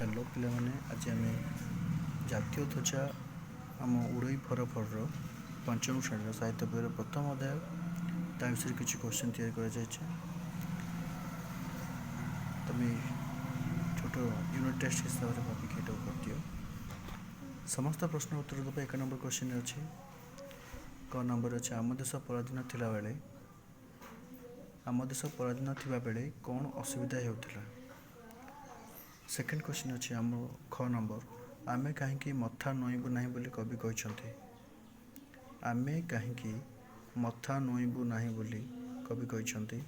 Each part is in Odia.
ହ୍ୟାଲୋ ପିଲାମାନେ, ଆଜି ଆମେ ଜାତୀୟ ଧ୍ୱଜା ଆମ ଉଡ଼େଇ ଫରଫରର ପଞ୍ଚମ ଶ୍ରେଣୀର ସାହିତ୍ୟ ବହିର ପ୍ରଥମ ଅଧ୍ୟାୟ, ତା ବିଷୟରେ କିଛି କ୍ୱେଶ୍ଚନ୍ ତିଆରି କରାଯାଇଛି। ତମେ ଛୋଟ ୟୁନିଟ୍ ଟେଷ୍ଟ ହିସାବରେ ଭାବିକି ଏଇଟାକୁ କରିଦିଅ। ସମସ୍ତ ପ୍ରଶ୍ନ ଉତ୍ତର ଦେବା। 1 ନମ୍ବର କ୍ୱେଶ୍ଚନ୍ ଅଛି, କ ନମ୍ବର ଅଛି, ଆମ ଦେଶ ପରାଧୀନ ଥିଲାବେଳେ, ଆମ ଦେଶ ପରାଧୀନ ଥିବାବେଳେ କ'ଣ ଅସୁବିଧା ହେଉଥିଲା? ସେକେଣ୍ଡ କ୍ୱେଶ୍ଚନ୍ ଅଛି ଆମ ଖ ନମ୍ବର, ଆମେ କାହିଁକି ମଥା ନଇଁବୁ ନାହିଁ ବୋଲି କବି କହିଛନ୍ତି? ଆମେ କାହିଁକି ମଥା ନଇଁବୁ ନାହିଁ ବୋଲି କବି କହିଛନ୍ତି?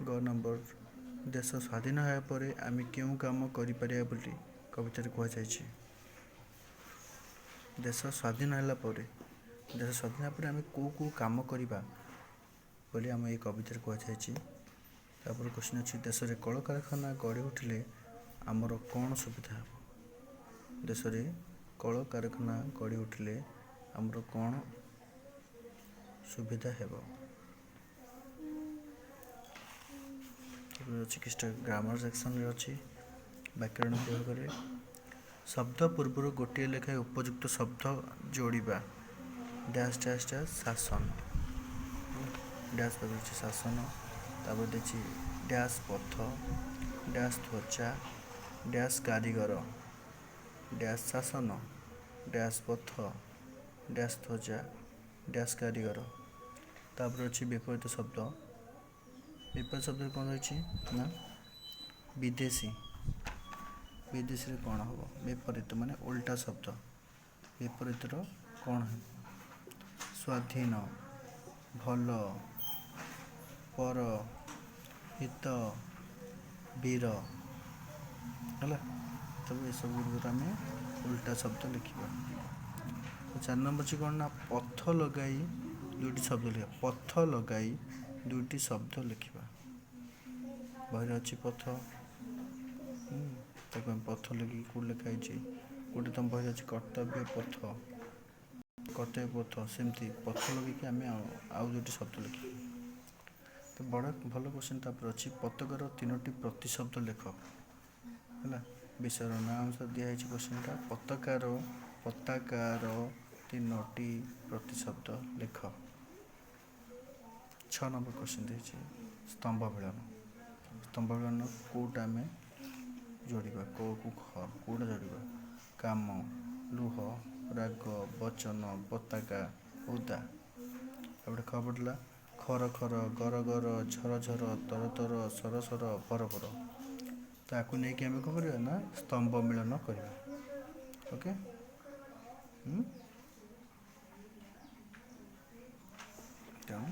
ଗ ନମ୍ବର, ଦେଶ ସ୍ୱାଧୀନ ହେବା ପରେ ଆମେ କେଉଁ କାମ କରିପାରିବା ବୋଲି କବିତାରେ କୁହାଯାଇଛି? ଦେଶ ସ୍ୱାଧୀନ ହେଲା ପରେ, ଦେଶ ସ୍ୱାଧୀନ ହେଲା ପରେ ଆମେ କେଉଁ କେଉଁ କାମ କରିବା ବୋଲି ଆମ ଏଇ କବିତାରେ କୁହାଯାଇଛି? ତାପରେ କ୍ୱେଶ୍ଚନ୍ ଅଛି, ଦେଶରେ କଳକାରଖାନା ଗଢ଼ି ଉଠିଲେ ଆମର କ'ଣ ସୁବିଧା ହେବ? ଦେଶରେ କଳକାରଖାନା ଗଢ଼ି ଉଠିଲେ ଆମର କ'ଣ ସୁବିଧା ହେବ? ତାପରେ ଅଛି କିଛିଟା ଗ୍ରାମାର ସେକ୍ସନରେ ଅଛି, ବ୍ୟାକରଣ ବିଭାଗରେ ଶବ୍ଦ ପୂର୍ବରୁ ଗୋଟିଏ ଲେଖାଏଁ ଉପଯୁକ୍ତ ଶବ୍ଦ ଯୋଡ଼ିବା। ଡ୍ୟାସ୍ ଡ୍ୟାସ୍ ଡ୍ୟାସ୍ ଶାସନ, ଡ୍ୟାସ୍ ପାଖରେ ଅଛି ଶାସନ। ତାପରେ ଦେଇଛି ଡ୍ୟାସ୍ ପଥ, ଡ୍ୟାସ୍ ତ୍ୱଚା, ଡ୍ୟାସ୍ କାରିଗର, ଡ୍ୟାସ୍ ଶାସନ, ଡ୍ୟାସ୍ ପଥ, ଡ୍ୟାସ୍ ଧ୍ୱଜା, ଡ୍ୟାସ୍ କାରିଗର। ତାପରେ ଅଛି ବିପରୀତ ଶବ୍ଦ। ବିପରୀତ ଶବ୍ଦରେ କ'ଣ ରହିଛି ନା ବିଦେଶୀ। ବିଦେଶୀରେ କ'ଣ ହେବ? ବିପରୀତ ମାନେ ଓଲଟା ଶବ୍ଦ। ବିପରୀତର କ'ଣ ହେବ? ସ୍ୱାଧୀନ, ଭଲ, ପର, ହିତ, ବୀର। ହେଲା, ତେବେ ଏସବୁ ଗୁଡ଼ିକର ଆମେ ଓଲଟା ଶବ୍ଦ ଲେଖିବା। 4 ନମ୍ବର ଅଛି କ'ଣ ନା ପଥ ଲଗାଇ ଦୁଇଟି ଶବ୍ଦ ଲେଖିବା। ପଥ ଲଗାଇ ଦୁଇଟି ଶବ୍ଦ ଲେଖିବା। ବହିରେ ଅଛି ପଥ, ତାକୁ ଆମେ ପଥ ଲେଖିକି କେଉଁଠି ଲେଖା ହେଇଛି? ଗୋଟେ ତୁମ ବହିରେ ଅଛି କର୍ତ୍ତବ୍ୟ ପଥ, କର୍ତ୍ତବ୍ୟ ପଥ। ସେମିତି ପଥ ଲଗେଇକି ଆମେ ଆଉ ଦୁଇଟି ଶବ୍ଦ ଲେଖିବା। ତ ବଡ଼ ଭଲ କ୍ୱେଶ୍ଚନ୍। ତାପରେ ଅଛି ପତାକାର 3ଟି ପ୍ରତିଶବ୍ଦ ଲେଖ। ହେଲା, ବିଷୟର ନାଁ ଅନୁସାରେ ଦିଆହେଇଛି କ୍ୱେଶ୍ଚନ୍ଟା। ପତାକାର 3ଟି ପ୍ରତିଶବ୍ଦ ଲେଖ। 6 ନମ୍ବର କ୍ୱେଶ୍ଚନ୍ ଦେଇଛି ସ୍ତମ୍ଭ ମିଳନ। ସ୍ତମ୍ଭ ମିଳନ କେଉଁଟା ଆମେ ଯୋଡ଼ିବା? କୋ କୁ ଖ କେଉଁଟା ଯୋଡ଼ିବା? କାମ, ଲୁହ, ରାଗ, ବଚନ, ପତାକା, ଓଦା। ତାପରେ ଖ ପଡ଼ିଲା ଖର ଖର, ଗର ଗର, ଝର ଝର, ତର ତର, ସର ସର, ପର ପର। ତାକୁ ନେଇକି ଆମେ କ'ଣ କରିବା ନା ସ୍ତମ୍ଭ ମିଳନ କରିବା। ଓକେ, ତେଣୁ